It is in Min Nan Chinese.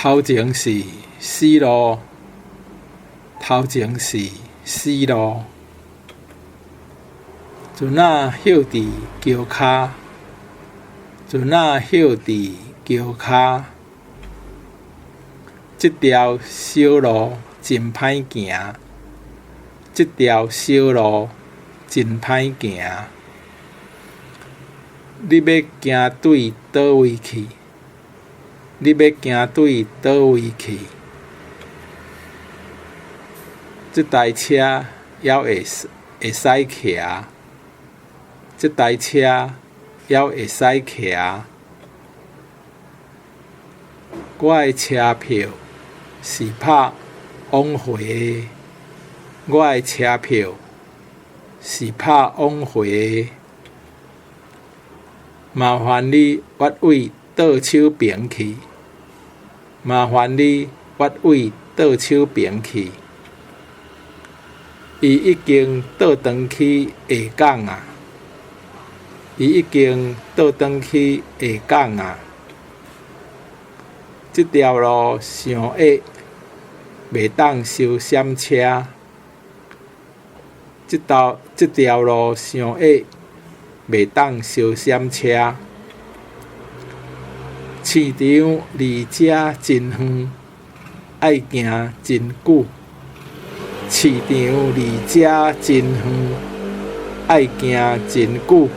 頭前是死路，頭前是死路。船仔歇佇橋跤，船仔歇佇橋跤。這條小路真歹行，這條小路真歹行。你欲行對佗位去？你欲行對佗位去？這台車猶會會使騎，這台車猶會使騎。我的車票是拍往回的，我的車票是拍往回的。麻煩你斡位倒手爿去，麻煩你斡位倒手爿去。伊已經倒轉去下港矣，伊已經倒轉去下港矣。這條路傷狹，袂當收閃車。這條路傷狹，袂當收閃車。市場離遮真遠，愛行真久。市場離遮真遠，愛行真久。